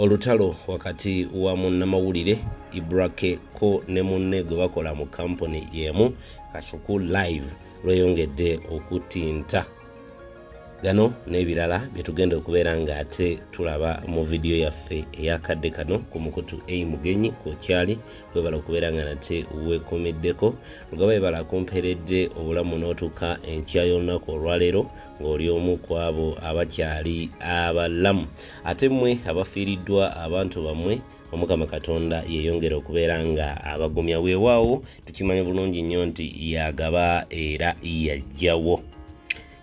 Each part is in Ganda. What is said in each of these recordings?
Olutalo wakati wa munnamawulire Ibrake ko ne munne gwe bakola mu kampuni y'emu Kasuku Live lweyongedde okutinta. Gano n'ebirala bye tugenda okubeera ng'ate tulaba mu vidiyo yaffe ey'akadde kano ku mukutu A Mugenyi kw'okyali webala okubeera nga nate weekuumiddeko. Lugaba webala akumpeeredde obulamu n'otuuka enkya y'olunaku olwaleero ng'oli omu ku abo abakyali abalamu. Ate mmwe abafiiriddwa abantu bammwe, Omukama Katonda yeeyongere okubeera nga abagumya. Weewaawo tukimanyi bulungi nnyo nti y'agaba era y'aggyawo.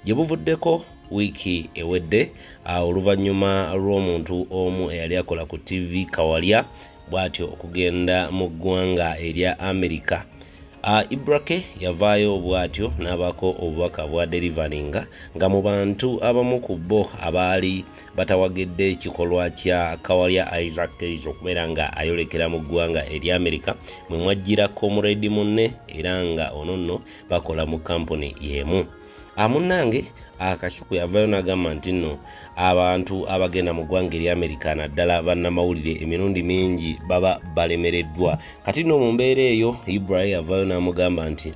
Gye buvuddeko wiiki ewedde oluvannyuma lw'omuntu omu eyali akola ku TV Kawalya bw'atyo okugenda mu ggwanga erya Amerika. Ibrake yavaayo bw'atyo n'abaako obubaka bwa derivaringa nga mu bantu abamu ku bo abaali batawagidde ekikolwa kya Kawalya Isaac Keys okubeera nga ayolekera mu ggwanga erya Amerika mwe mwajjira comrade munne era nga ono nno bakola mu kampuni y'emu. Munnange Akasuku yavaayo n'agamba nti nno abantu abagenda mu ggwanga erya Amerika naddala bannamawulire emirundi mingi baba balemereddwa. Kati nno mu mbeera eyo Ibrahim yavaayo n'amugamba nti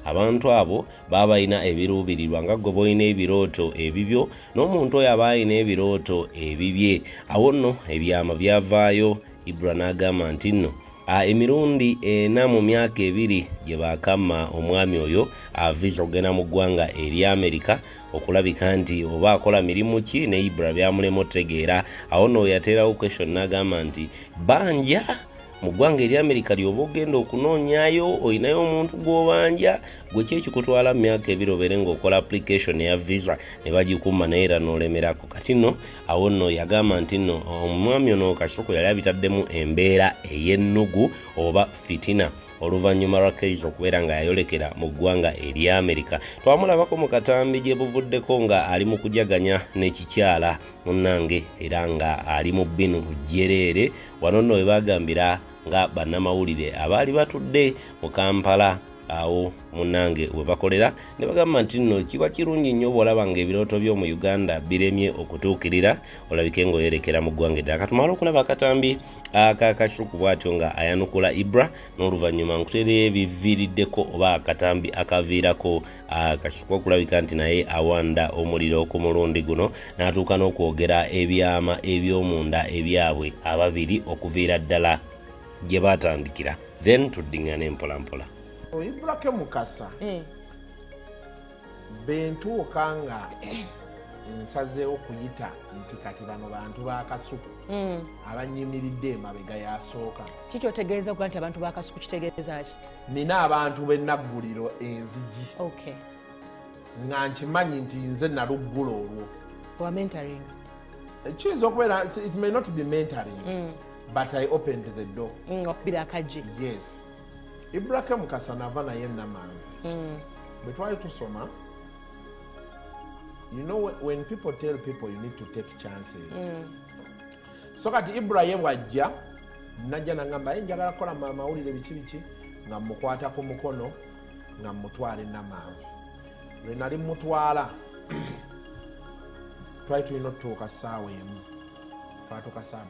abantu abo baba balina ebiruubirirwa nga ggwe bw'olina ebirooto ebibyo n'omuntu oyo aba alina ebirooto ebibye. Awo nno ebyama byavaayo Ibra n'agamba nti nno emirundi 4 mu myaka 2 gye baakamma omwami oyo visa okugenda mu ggwanga erya Amerika okulabika nti oba akola mirimu ki ne Ibra byamulema otegeera. Awo nno yateerawo question n'agamba nti banja mu ggwanga erya Amerika ly'oba ogenda okunoonyaayo olinayo omuntu gw'obanja gwe ki ekikutwala mu myaka 2 obeere ng'okola application eya visa ne bagikuuma naye era n'olemerako. Kati nno awo nno yagamba nti nno omwami ono Kasuku yali abitaddemu embeera ey'ennugu oba fitina oluvannyuma lwa Keys okubeera nga yayolekera mu ggwanga erya Amerika. Twamulabako mu katambi gye buvuddeko nga ali mu kujaganya n'ekikyala munnange era nga ali mu bbinu jjereere. Wano nno we baagambira nga bannamawulire abaali batudde mu Kampala awo munnange we bakolera ne bagamba nti nno kiba kirungi nnyo bw'olaba ng'ebirooto byo mu Uganda biremye okutuukirira olabike ng'oyolekera mu ggwanga eddala. Katumale okulaba akatambi aka Kasuku bw'atyo nga ayanukula Ibra n'oluvannyuma nkuteereyo ebiviiriddeko oba akatambi akaviirako Kasuku okulabika nti naye awanda omuliro ku mulundi guno n'atuuka n'okwogera ebyama eby'omunda ebyabwe ababiri okuviira ddala gye baatandikira. Then tuddingane mpola mpola. Ibrake Mukasa bentuuka nga nsazeewo kuyita nti kati bano bantu ba Kasuku abanyimiridde emabega yasooka. Kikyotegeeza okuba nti abantu ba Kasuku kitegeeza ki? Nina abantu be nagguliro enzigi. Nga nkimanyi nti nze naluggula olwo. Owa mentoring? Kiyinza okubeera, it may not be mentoring, but I opened the door. Okubira akaggi. Yes. Ibrake Mukasa nava naye Namanve. Bwe twali tusoma, you know when people tell people you need to take chances. So kati Ibra ye bw'ajja, najja n'angamba njagala kukola amawulire biki biki, nga mmukwata ku mukono nga mmutwala e Namanve. Lwe nali mmutwala, twali tulina otutuuka ssaawa 1, twatuuka ssaawa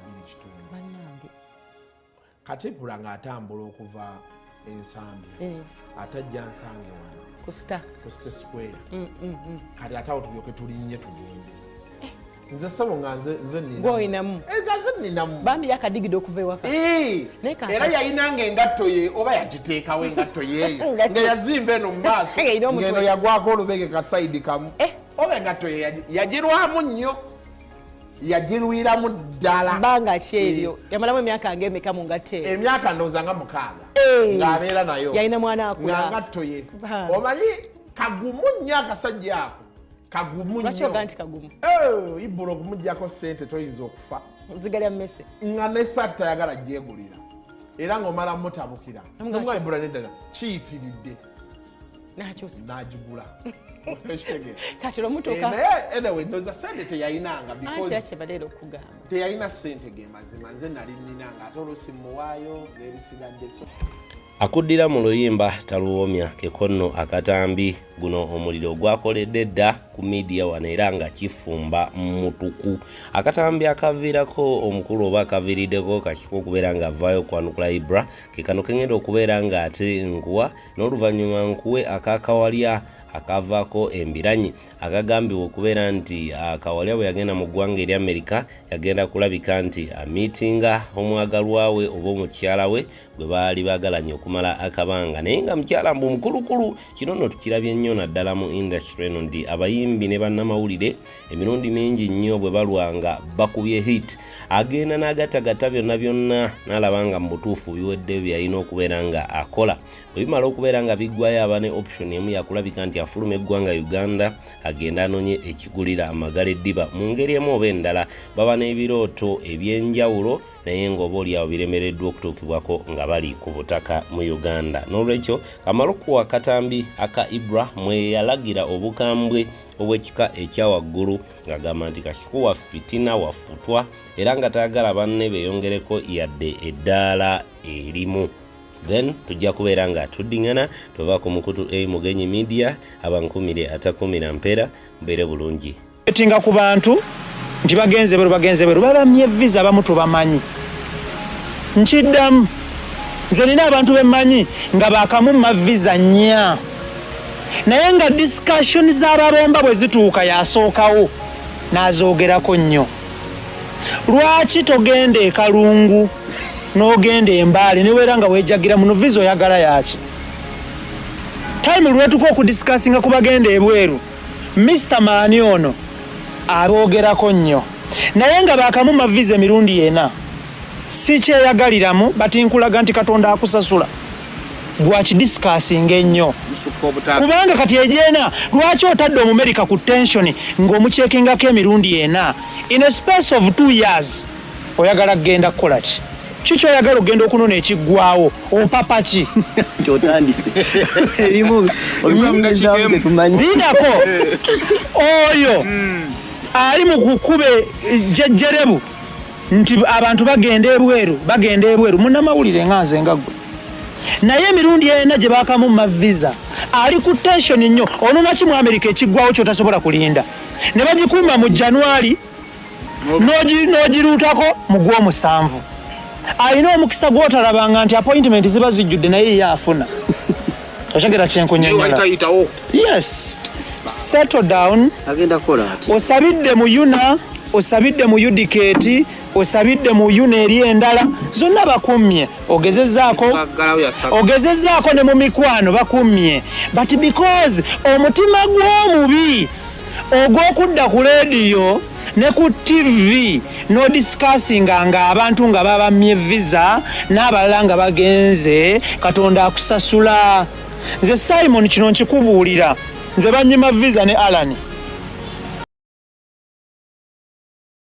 2:15. Kati Ibra ng'atambula okuva Ensambya, atajja nsange wano ku Star Square. Kati ate awo tulyoke tulinnye tugende. Nze ssebo nga nze nninamu. Gw'olinamu. Nga nze nninamu. Bambi yakadigidde okuva ewaka. Era yayinanga engatto ye oba yagiteekawo engatto yeeyo. Nga yazimba eno mu maaso. Ng'eno yagwako olubege ka sayidi kamu. Oba engatto ye yagirwamu nnyo. Yagirwiramu ddala. Bbanga ki eryo? Yamalamu emyaka ng'emeka mu ngatto eyo? Emyaka ndowooza nga 6. Ng'abeera nayo. Yalina mwana akula. Nga ngatto ye. Omanyi kagumu nnyo akasajja ako. Kagumu nnyo. Lwaki ogamba nti kagumu? Ibula okumuggyako ssente toyinza okufa. Zigalya mmese. Nga n'essaati tayagala gyegulira. Era ng'omala mutabukira. Nga Ibula n'eddala kiyitiridde. N'akyusa. N'agigula. Kati olwomutuuka. Naye anyway ndowooza ssente teyayinanga because Anti kyebaleera okugamba. Teyalina ssente ge mazima nze nali nninanga ate oluusi mmuwaayo n'ebisigadde so. Akuddira mu luyimba taluwomya keko nno akatambi guno omuliro gwakoledde dda ku ku media wano era nga kifumba mutuku. Akatambi akaviirako omukulu oba akaviiriddeko Kasuku okubeera nga avaayo okwanukula Ibra ke kano kengenda okubeera nga ate nkuwa, n'oluvannyuma nkuwe akakawalya akavaako embiranyi akagambibwa okubeera nti Kawalya bwe yagenda mu ggwanga erya Amerika yagenda kulabika nti amiitinga omwagalwa we oba omukyala we gwe baali baagalanye okumala akabanga, naye nga mukyala mbu mukulukulu. Kino nno tukirabye nnyo naddala mu industry eno nti abayimbi ne bannamawulire emirundi mingi nnyo bwe balwanga bakubye hit agenda n'agattagatta byonna byonna n'alaba nga mu butuufu biwedde byalina okubeera nga akola. Bwe bimala okubeera nga biggwayo aba ne option emu yakulabika nti afuluma eggwanga Uganda agenda anonye ekigulira amagala eddiba. Mu ngeri emu oba endala baba n'ebirooto ebyenjawulo naye ng'oba oliawo biremereddwa okutuukibwako nga bali ku butaka mu Uganda. N'olwekyo kamala okuwa akatambi aka Ibra mwe yalagira obukambwe obw'ekika ekya waggulu ng'agamba nti Kasuku wa fitina wafutwa era nga tayagala banne beeyongereko yadde eddaala erimu. Then tujja kubeera nga tuddingana tuva ku mukutu A Mugenyi Media, abankumire atakumira mpeera, mbeere bulungi. Etinga ku bantu nti bagenze bweru, bagenze bweru, babamye visa, abamu tubamanyi. Nkiddamu, nze nina abantu bemmanyi nga bakamumma visa 4, naye nga discussion z'ababomba bwe zituuka yasookawo n'azoogerako nnyo. Lwaki togenda e Kalungu n'ogenda e Mbale neweera nga weejagira muno visa oyagala yaki? Time lwetuka okudiscussinga ku bagenda ebweru, Mr Maani ono aboogerako nnyo, naye nga bakamumma visa emirundi 4. Sikyeyagaliramu, but nkulaga nti Katonda akusasula gwakidiscussinga ennyo, kubanga kati egyena lwaki otadde Omumerika ku tension ng'omukyekingako emirundi 4 in a space of 2 years? Oyagala kugenda kukola ki? Kiki oyagala okugenda okunona ekiggwawo? Opapa ki? Lindako, oyo ali mu kukuba jejjerebu nti abantu bagenda ebweru, bagenda ebweru, munnamawulire nga nze nga ggwe, naye emirundi 4 gye bakamumma visa ali ku tension nnyo. Onona ki mu Amerika ekiggwawo ky'otasobola kulinda? Ne bagikuuma mu January n'ogiruutako mu gw'omusanvu. Alina omukisa gw'otalabanga nti appointment ziba zijjudde, naye ye afuna. Okyogera kyenkunyonyola? Yes, settle down. Osabidde mu UNAA, osabidde mu UDCATE, osabidde mu UNAA eri endala zonna bakummye, ogezezzaako, ogezezzaako ne mu mikwano bakummye, but because omutima gw'omubi ogw'okudda ku leediyo ne ku TV n'odiscussinga nga abantu nga babamye visa n'abalala nga bagenze, Katonda akusasula. Nze Simon kino nkikubuulira, nze banyima visa ne Alan.